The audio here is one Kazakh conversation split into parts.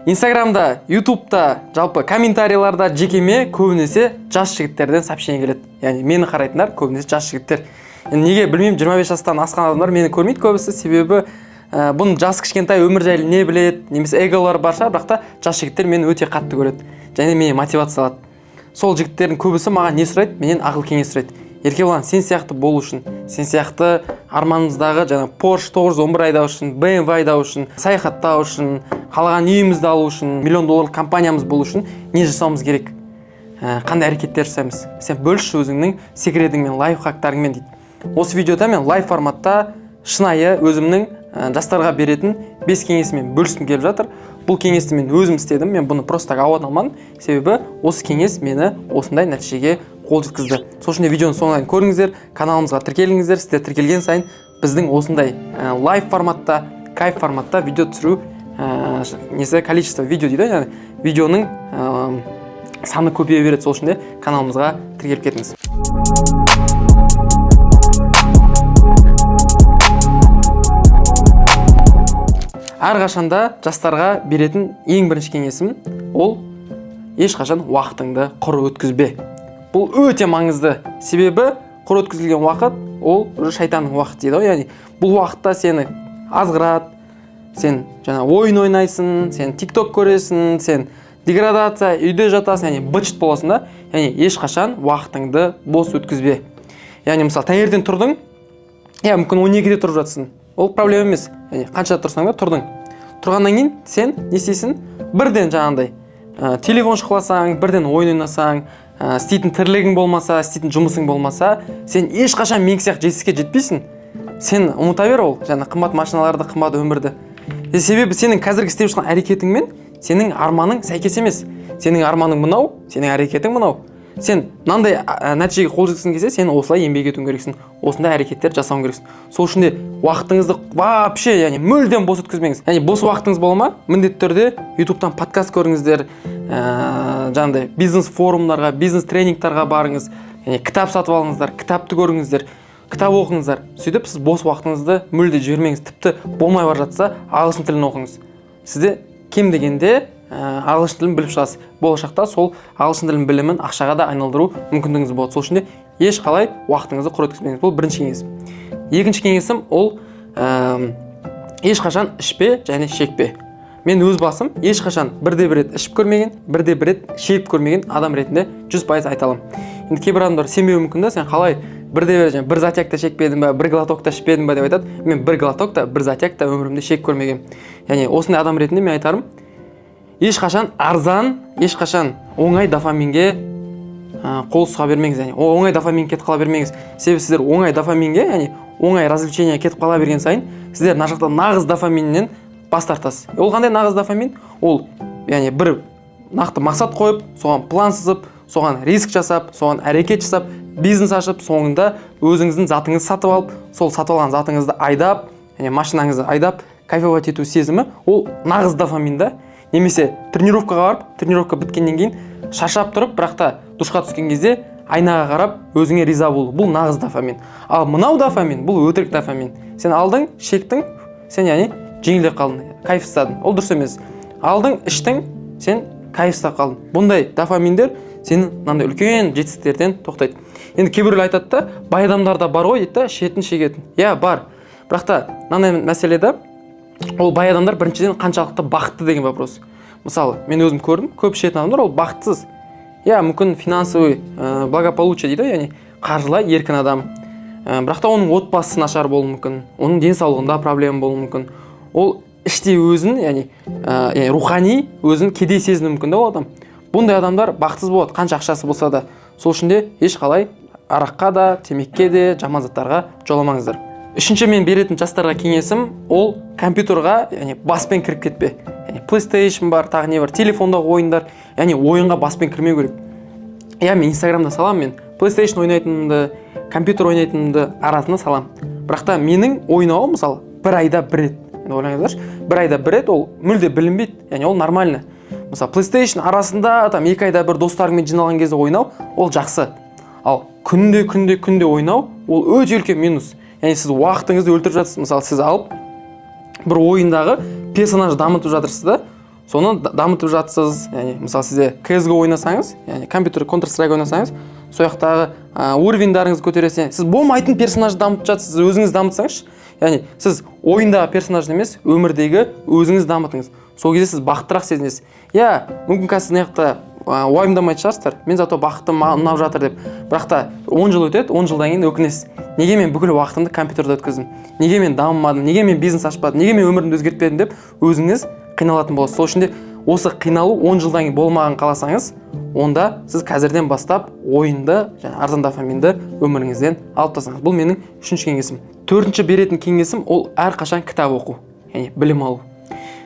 Инстаграмда, Ютубта, жалпы комментарийларда жекеме көбінесе жас жігіттерден сообщение келеді. Яғни мені қарайтындар көбінесе жас жігіттер. Енді неге білмеймін, 25 жастан асқан адамдар мені көрмейді көбісі, себебі бұның жасы кішкентай, өмір жайлы не біледі, немесе эголары бар шығар, бірақ та жас жігіттер мені өте қатты көреді және мені мотивация алады. Сол жігіттердің көбісі маған не сұрайды? Менен ақыл кеңес сұрайды. Еркебұлан, сен сияқты болу үшін, сен сияқты арманымыздағы жаңа Porsche 911 айдау үшін, BMW айдау үшін, саяхаттау үшін, қалаған үйімізді алу үшін, миллион долларлық компаниямыз болу үшін не жасауымыз керек? Қандай әрекеттер жасаймыз? Сен бөлісші өзіңнің секретіңмен, лайфхактарыңмен дейді. Осы видеода мен лайв форматта шынайы өзімнің жастарға беретін 5 кеңесімен бөліскім келіп жатыр. Бұл кеңесті мен өзім істедім, мен бұны просто так ауадан алмадым, себебі осы кеңес мені осындай нәтижеге қол жеткізді. Сол үшін де видеоның соңына дейін көріңіздер, каналымызға тіркеліңіздер. Сіздер тіркелген сайын біздің осындай лайв форматта, кайф форматта видео түсіру несі, количество видео дейді ғой, яғни видеоның саны көбейе береді. Сол үшін де каналымызға тіркеліп кетіңіз. Әрқашанда жастарға беретін ең бірінші кеңесім ол: ешқашан уақытыңды құр өткізбе. Бұл өте маңызды, себебі құр өткізілген уақыт ол уже шайтанның уақыты дейді ғой. Яғни бұл уақытта сені азғырады, сен жаңа ойын ойнайсың, сен Тикток көресің, сен деградация, үйде жатасың, яғни быт боласың да. Яғни ешқашан уақытыңды бос өткізбе. Яғни мысалы, таңертең тұрдың, иә, мүмкін 12-де тұрып жатсың, ол проблема емес. Яғни қанша тұрсаң да тұрдың. Тұрғаннан кейін сен не істейсің? Бірден жаңағындай телефон шұқыласаң, бірден ойын ойнасаң, істейтін тірлігің болмаса, істейтін жұмысың болмаса, сен ешқашан мен сияқты жетістікке жетпейсің. Сен ұмыта бер ол жаңа қымбат машиналарды, қымбат өмірді. Себебі сенің қазіргі істеп жатқан әрекетіңмен сенің арманың сәйкес емес. Сенің арманың мынау, сенің әрекетің мынау. Сен мынандай нәтижеге қол жеткізгің келсе, сен осылай еңбек етуің керексің, осындай әрекеттер жасауың керексің. Сол үшін де уақытыңызды вообще, яғни мүлдем бос өткізбеңіз. Яғни бос уақытыңыз бола ма, міндетті түрде Ютубтан подкаст көріңіздер, жаңағыдай бизнес форумдарға, бизнес тренингтарға барыңыз, яғни кітап сатып алыңыздар, кітапты көріңіздер, кітап оқыңыздар. Сөйтіп сіз бос уақытыңызды мүлде жібермеңіз. Тіпті болмай бара жатса, ағылшын тілін оқыңыз. Сізде кем дегенде ағылшын тілін біліп шығасыз, болашақта сол ағылшын тілінің білімін ақшаға да айналдыру мүмкіндігіңіз болады. Сол үшін де ешқалай уақытыңызды құр өткізбеңіз. Бұл бірінші кеңесім. Екінші кеңесім ол ешқашан ішпе және шекпе. Мен өз басым ешқашан бірде бір рет ішіп көрмеген, бірде бір рет шегіп көрмеген адам ретінде 100% айта аламын. Енді кейбір адамдар сенбеуі мүмкін да: сен қалай бірде бір, жаңа бір затяг та шекпедің ба, бір глоток та ішпедің ба деп айтады. Мен бір глоток та, бір затяг та өмірімде шегіп көрмегенмін. Яғни осындай адам ретінде мен айтарым: ешқашан арзан, ешқашан оңай дофаминге қол сұға бермеңіз, яғни оңай дофаминге кетіп қала бермеңіз. Себебі сіздер оңай дофаминге, яғни оңай развлечение кетіп қала берген сайын, сіздер мына жақта нағыз дофаминнен бас тартасыз. Ол қандай нағыз дофамин? Ол яғни бір нақты мақсат қойып, соған план сызып, соған риск жасап, соған әрекет жасап, бизнес ашып, соңында өзіңіздің затыңызды сатып алып, сол сатып алған затыңызды айдап, яғни машинаңызды айдап, кайфовать ету сезімі, ол нағыз дофамин да. Немесе тренировкаға барып, тренировка біткеннен кейін шаршап тұрып, бірақ та душқа түскен кезде айнаға қарап, өзіңе риза болу, бұл нағыз дофамин. Ал мынау дофамин, бұл өтірік дофамин. Сен алдың, шектің, сен яғни жеңілдеп қалдың, кайф ұстадың, ол дұрыс емес. Алдың, іштің, сен кайф ұстап қалдың. Бұндай дофаминдер сені мынандай үлкен жетістіктерден тоқтайды. Енді кейбіреулер айтады да, бай адамдар да бар ғой дейді да, ішетін, шегетін. Иә, бар, бірақ та мынандай мәселе да: ол бай адамдар біріншіден қаншалықты бақытты деген вопрос. Мысалы, мен өзім көрдім, көп ішетін адамдар ол бақытсыз. Иә, мүмкін финансовый благополучие дейді ғой, яғни қаржылай еркін адам, бірақ та оның отбасысы нашар болуы мүмкін, оның денсаулығында проблема болуы мүмкін, ол іште өзін, яғни рухани өзін кедей сезінуі мүмкін да ол адам. Бұндай адамдар бақытсыз болады, қанша ақшасы болса да. Сол үшін де ешқалай араққа да, темекіге де, жаман заттарға жоламаңыздар. Үшінші мен беретін жастарға кеңесім ол компьютерға, яғни баспен кіріп кетпе. Яғни PlayStation бар, тағы не бар, телефондағы ойындар, яғни ойынға баспен кірмеу керек. Иә, мен Инстаграмда саламын, мен PlayStation ойнайтынымды, компьютер ойнайтынымды арасында саламын, бірақ та менің ойнауым мысалы бір айда бір рет. Енді ойлаңыздаршы, бір айда бір рет, ол мүлде білінбейді, яғни ол нормально. Мысалы, PlayStation арасында там 2 айда бір достарыңмен жиналған кезде ойнау, ол жақсы. Ал күнде, күнде, күнде ойнау, ол өте үлкен минус. Яғни сіз уақытыңызды өлтіріп жатырсыз. Мысалы, сіз алып бір ойындағы персонаж дамытып жатырсыз да, Соны дамытып жатсыз. Яғни мысалы, сізде CSGO ойнасаңыз, яғни компьютер Counter Strike ойнасаңыз, сол жақтағы уровеньдарыңызды көтересіз. Сіз болмайтын персонажды дамытып жатсыз, сіз өзіңіз дамытсаңызшы. Яғни сіз ойындағы персонажды емес, өмірдегі өзіңіз дамытыңыз. Сол кезде сіз бақыттырақ сезінесіз. Иә, мүмкін, қазір сіз мына жақта уайымдамайтын шығарсыздар, мен зато бақытты, маған ұнап жатыр деп. Бірақ та 10 жыл өтеді, 10 жылдан кейін өкінесіз: неге мен бүкіл уақытымды компьютерде өткіздім, неге мен дамымадым, неге мен бизнес ашпадым, неге мен өмірімді өзгертпедім деп өзіңіз қиналатын боласыз. Сол үшін де осы қиналу 10 жылдан кейін болмағанын қаласаңыз, онда сіз қазірден бастап ойынды және арзан дофаминді өміріңізден алып тастаңыз. Бұл менің үшінші кеңесім. Төртінші беретін кеңесім ол әрқашан кітап оқу, яғни білім алу.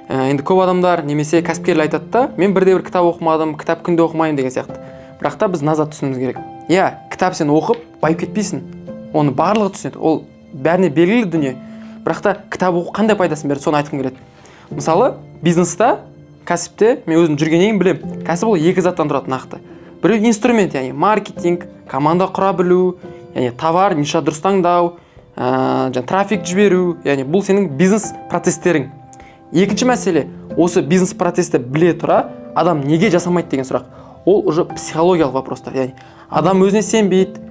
Енді көп адамдар немесе кәсіпкерлер айтады да, мен бірде бір кітап оқымадым, кітап күнде оқымаймын деген сияқты. Бірақ та біз назад түсінуіміз керек. Иә, кітап сен оқып байып кетпейсің, оны барлығы түсінеді, ол бәріне белгілі дүние. Бірақ та кітап оқу қандай пайдасын береді, соны айтқым келеді. Мысалы, бизнеста, кәсіпте мен өзім жүргеннен кейін білемін, кәсіп ол екі заттан тұрады нақты. Біреу инструмент, яғни маркетинг, команда құра білу, яғни товар, ниша дұрыс таңдау, жаңа трафик жіберу, яғни бұл сенің бизнес процесстерің. Екінші мәселе, осы бизнес процессті біле тұра адам неге жасамайды деген сұрақ. Ол уже психологиялық вопростар, яғни адам өзіне сенбейді,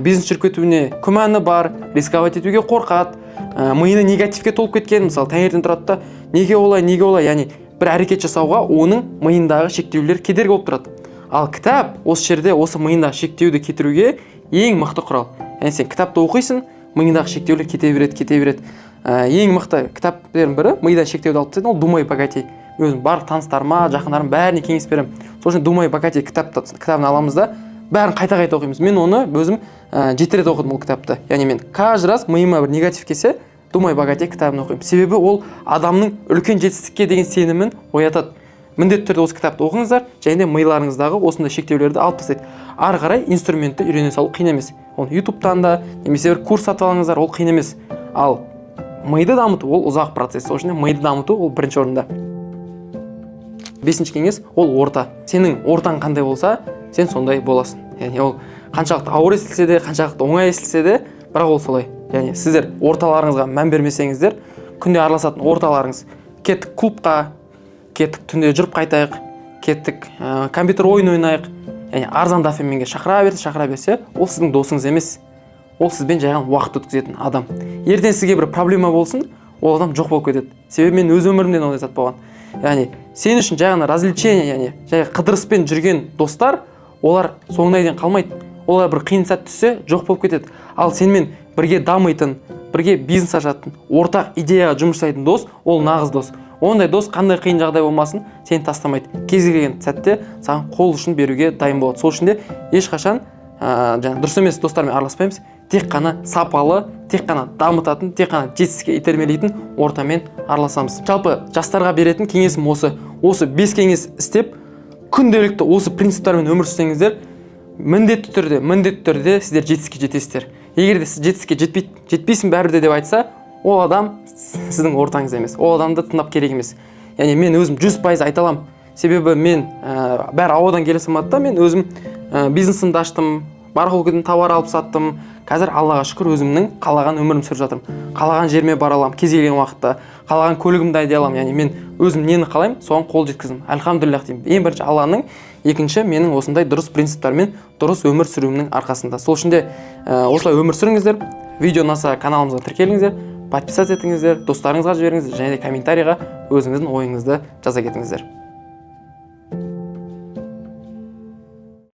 бизнес жүріп кетуіне күмәні бар, рисковать етуге қорқады, миына негативке толып кеткен. Мысалы, таңертең тұрады да, неге олай, неге олай, яғни бір әрекет жасауға оның миындағы шектеулер кедергі болып тұрады. Ал кітап осы жерде осы миындағы шектеуді кетіруге ең мықты құрал. Яғни сен кітапты оқисың, миыңдағы шектеулер кете береді, кете береді. Ең мықты кітаптардың бірі мидан шектеуді алып тастайтын, ол «Думай, богатей». Мен өзім барлық таныстарыма, жақындарыма, бәріне кеңес беремін. Сол үшін «Думай, богатей» кітабын аламыз да, бәрін қайта қайта оқимыз. Мен оны өзім 7 рет оқыдым ол кітапты. Яғни мен каждый раз миыма бір негатив келсе, «Думай, богатей» кітабын оқимын. Себебі ол адамның үлкен жетістікке деген сенімін оятады. Міндетті түрде осы кітапты оқыңыздар және де миларыңыздағы осындай шектеулерді алып тастайды. Ары қарай инструментті үйрене салу қиын емес, оны ютубтан да немесе бір курс сатып алыңыздар, ол қиын емес. Ал миды дамыту ол ұзақ процесс. Сол үшін де миды дамыту ол бірінші орында. Бесінші кеңес ол орта. Сенің ортаң қандай болса, сен сондай боласың. Яғни ол қаншалықты ауыр естілсе де, қаншалықты оңай естілсе де, бірақ ол солай. Яғни сіздер орталарыңызға мән бермесеңіздер, күнде араласатын орталарыңыз, кеттік клубқа, кеттік түнде жүріп қайтайық, кеттік компьютер ойын ойнайық, яғни арзан дофаминге шақыра берсе, шақыра берсе, ол сіздің досыңыз емес, ол сізбен жай ғана уақыт өткізетін адам. Ертең сізге бір проблема болсын, ол адам жоқ болып кетеді. Себебі мен өз өмірімде ондай зат болған. Яғни сен үшін жай ғана развлечение, яғни жай қыдырыспен жүрген достар, олар соңына дейін қалмайды. Олар бір қиын сәт түссе, жоқ болып кетеді. Ал сенімен бірге дамитын, бірге бизнес ашатын, ортақ идеяға жұмыс жасайтын дос ол нағыз дос. Ондай дос қандай қиын жағдай болмасын, сені тастамайды, кез келген сәтте саған қол ұшын беруге дайын болады. Сол үшін де ешқашан жаңағы дұрыс емес достармен араласпаймыз. Тек қана сапалы, тек қана дамытатын, тек қана жетістікке итермелейтін ортамен араласамыз. Жалпы жастарға беретін кеңесім осы. Осы бес кеңес істеп, күнделікті осы принциптармен өмір сүрсеңіздер, міндетті түрде, міндетті түрде сіздер жетістікке жетесіздер. Егер де сіз жетістікке жетпейсің бәрібір де деп айтса, ол адам сіздің ортаңыз емес, ол адамды тыңдап керек емес. Яғни мен өзім 100% айта аламын, себебі мен бәрі ауадан келе салмады да. Мен өзім бизнесімді аштым, барахолкадан товар алып саттым. Қазір, Аллаға шүкір, өзімнің қалаған өмірімді сүріп жатырмын. Қалаған жеріме бара аламын кез келген уақытта, қалаған көлігімді айдай аламын. Яғни мен өзім нені қалаймын, соған қол жеткіздім, альхамдулиллах деймін. Ең бірінші Алланың, екінші менің осындай дұрыс принциптармен дұрыс өмір сүруімнің арқасында. Сол үшін де осылай өмір сүріңіздер. Видео ұнаса, каналымызға тіркеліңіздер, подписаться етіңіздер, достарыңызға жіберіңіздер және де комментарийға өзіңіздің ойыңызды жаза кетіңіздер.